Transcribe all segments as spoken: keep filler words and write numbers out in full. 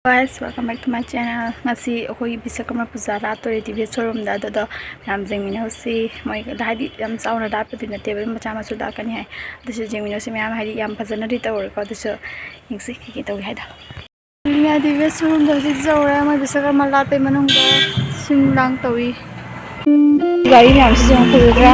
Guys, welcome back to my channel. ꯉꯁꯤ ꯑꯩꯈꯣꯏꯒꯤ ꯕꯤꯁꯀꯔꯃ ꯄꯨꯖꯥ ꯂꯥꯠꯇꯣꯔꯦ T V ꯑꯦꯁ ꯁꯣꯔꯨꯝꯗ꯫ ꯑꯗꯨꯗꯣ ꯃꯌꯥꯝ ꯌꯦꯡꯃꯤꯟꯅꯧꯁꯤ꯫ ꯃꯣꯏ ꯍꯥꯏꯗꯤ ꯌꯥꯝ ꯆꯥꯎꯅ ꯂꯥꯠꯄꯗꯤ ꯅꯠꯇꯦꯕ, ꯑꯗꯨꯝ ꯃꯆꯥ ꯃꯁꯨ ꯂꯥꯠꯀꯅꯤ ꯍꯥꯏ꯫ ꯑꯗꯨꯁꯨ ꯌꯦꯡꯃꯤꯟꯅꯧꯁꯤ ꯃꯌꯥꯝ, ꯍꯥꯏꯗꯤ ꯌꯥꯝ ꯐꯖꯅꯗꯤ ꯇꯧꯔꯦꯀꯣ꯫ ꯑꯗꯨꯁꯨ ꯌꯦꯡꯁꯤ ꯀꯩꯀꯩ ꯇꯧꯏ ꯍꯥꯏꯗꯣ꯫ ꯇꯤ ꯚꯤ ꯑꯦꯁ ꯁꯣꯔꯨꯝꯗ ꯍꯧꯖꯤꯛ ꯌꯧꯔꯦ꯫ ꯃꯣꯏ ꯕꯤꯁꯀꯔꯃ ꯂꯥꯠꯄꯩ ꯃꯅꯨꯡꯗ ꯁꯤꯟ ꯂꯥꯡ ꯇꯧꯏ꯫ ꯒꯥꯔꯤ ꯃꯌꯥꯝꯁꯤꯁꯨ ꯌꯥꯝ ꯐꯖꯗ꯭ꯔꯥ?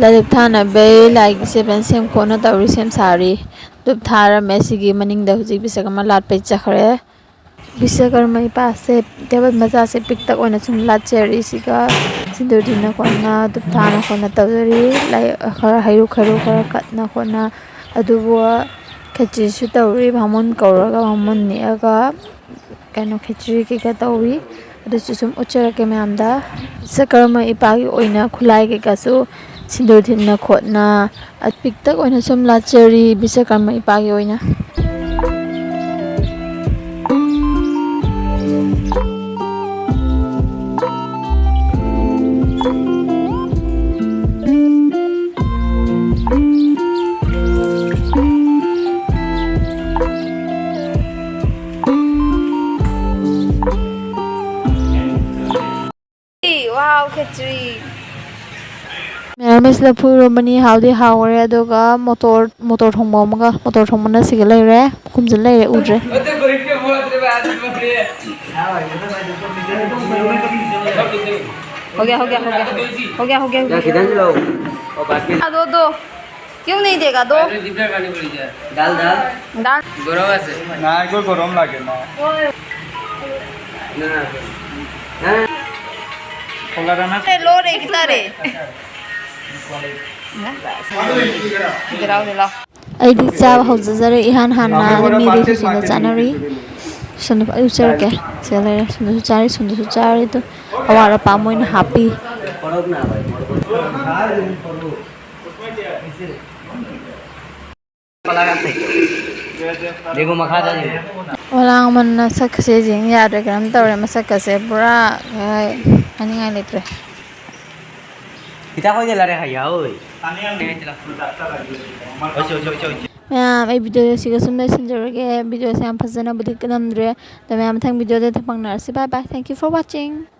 ꯂꯥꯏ ꯙꯨꯞ ꯊꯥꯅꯕꯩ ꯂꯥꯏꯒꯤ ꯁꯦꯝ ꯈꯣꯠꯅ ꯇꯧꯔꯤ, ꯁꯦꯝ ꯁꯥꯔꯤ꯫ ꯙꯨꯞ ꯊꯥꯔꯝꯃꯦ꯫ ꯁꯤꯒꯤ ꯃꯅꯤꯡꯗ ꯍꯧꯖꯤꯛ ꯕꯤꯁꯀꯔꯃ ꯂꯥꯠꯄꯩ ꯆꯠꯈ꯭ꯔꯦ꯫ ꯕꯤꯁꯀꯔꯃ ꯏꯄꯥꯁꯦ ꯇꯦꯕꯜ ꯃꯆꯥꯁꯦ ꯄꯤꯛꯇꯛ ꯑꯣꯏꯅ ꯁꯨꯝ ꯂꯥꯠꯆꯔꯤ꯫ ꯁꯤꯒ ꯁꯤꯟꯗꯨꯔ ꯊꯤꯟꯅ ꯈꯣꯠꯅ, ꯙꯨꯞ ꯊꯥꯅ ꯈꯣꯠꯅ ꯇꯧꯖꯔꯤ꯫ ꯂꯥꯏ ꯈꯔ ꯍꯩꯔꯨꯛ ꯈꯩꯔꯨ ꯈꯔ ꯀꯠꯅ ꯈꯣꯠꯅ, ꯑꯗꯨꯕꯨ ꯈꯦꯆꯤꯁꯨ ꯇꯧꯔꯤ꯫ ꯕꯥꯃꯣꯟ ꯀꯧꯔꯒ ꯕꯥꯃꯣꯟ ꯅꯦꯛꯑꯒ ꯀꯩꯅꯣ ꯈꯦꯆ꯭ꯔꯤ ꯀꯩꯀꯥ ꯇꯧꯏ꯫ ꯑꯗꯨꯁꯨ ꯁꯨꯝ ꯎꯠꯆꯔꯛꯀꯦ ꯃꯌꯥꯝꯗ꯫ ꯕꯤꯁꯀꯔꯃ ꯏꯄꯥꯒꯤ ꯑꯣꯏꯅ ꯈꯨꯠꯂꯥꯏ ꯀꯩꯀꯥꯁꯨ ꯁꯤꯟꯗꯨꯔ ꯊꯤꯟꯅ ꯈꯣꯠꯅ ꯑꯄꯤꯛꯇꯛ ꯑꯣꯏꯅ ꯁꯨꯝ ꯂꯥꯠꯆꯔꯤ ꯕꯤꯁꯀꯔꯃ ꯏꯄꯥꯒꯤ ꯑꯣꯏꯅ꯫ Wow, ꯈꯦꯆ꯭ꯔꯤ꯫ ꯃꯦꯔꯥꯃꯦꯁ ꯂꯐꯨ ꯏꯔꯣꯝꯕꯅꯤ, ꯍꯥꯎꯗꯤ ꯍꯥꯎꯈ꯭ꯔꯦ꯫ ꯑꯗꯨꯒ ꯃꯣꯇꯣꯔ, ꯃꯣꯇꯣꯔ ꯊꯣꯡꯕ ꯑꯃꯒ, ꯃꯣꯇꯣꯔ ꯊꯣꯡꯕꯅ ꯁꯤꯒ ꯂꯩꯔꯦ, ꯈꯨꯝꯖꯤꯜ ꯂꯩꯔꯦ, ꯎꯗ꯭ꯔꯦ꯫ हो गया, हो गया, हो गया। हो गया, हो गया, हो गया। खिदन लो। और बाकी दो, दो। क्यों नहीं देगा दो? अरे, जितना खाने पड़ी जाए। दाल, दाल। दाल। गरम আছে। না, একবার গরম লাগে না। না, না, না। হ্যাঁ। খোলা রান্না। ए, लो रे, कितना रे? गिराओ, गिराओ। ꯑꯩꯗꯤ ꯆꯥꯕ ꯍꯧꯖꯖꯔꯦ꯫ ꯏꯍꯥꯟ ꯍꯥꯟꯅ ꯑꯗꯨꯝ ꯃꯤꯗꯤ ꯁꯣꯝꯗ ꯆꯥꯅꯔꯤ꯫ ꯁꯣꯝꯗ ꯑꯩ ꯎꯠꯆꯔꯛꯀꯦ꯫ ꯁꯤꯗ ꯂꯩꯔꯦ꯫ ꯁꯣꯝꯗꯁꯨ ꯆꯥꯔꯤ, ꯁꯣꯝꯗꯁꯨ ꯆꯥꯔꯤ꯫ ꯑꯗꯨ ꯑꯋꯥꯠ ꯑꯄꯥ ꯃꯣꯏꯅ ꯍꯥꯞꯄꯤ꯫ देखो, मखा था जी। ꯑꯣꯂꯥꯡꯃꯟꯅ ꯁꯛꯀꯁꯦ ꯌꯦꯡ ꯌꯥꯗ꯭ꯔꯦ, ꯀꯩꯅꯣꯝ ꯇꯧꯔꯦ꯫ ꯃꯁꯛꯀꯁꯦ ꯄꯨꯔꯥ, ꯑ, ꯍꯥꯏꯅꯤꯡꯉꯥꯏ ꯂꯩꯇ꯭ꯔꯦ꯫ ꯈꯤꯇꯪ ꯑꯣꯏꯅ ꯂꯥꯏꯔꯤꯛ ꯍꯩꯌꯥ, ꯑꯣꯏ꯫ ꯃꯌꯥꯝ, ꯑꯩ ꯚꯤꯗꯤꯑꯣꯁꯤꯒ ꯁꯨꯝ ꯂꯣꯏꯁꯤꯟꯖꯔꯒꯦ꯫ ꯚꯤꯗꯤꯑꯣꯁꯦ ꯌꯥꯝ ꯐꯖꯅꯕꯨꯗꯤ ꯅꯝꯗ꯭ꯔꯦ꯫ ꯑꯗꯣ ꯃꯌꯥꯝ, ꯃꯊꯪ ꯚꯤꯗꯤꯑꯣꯗ ꯐꯪꯅꯔꯁꯤ꯫ Bye bye. Thank you for watching.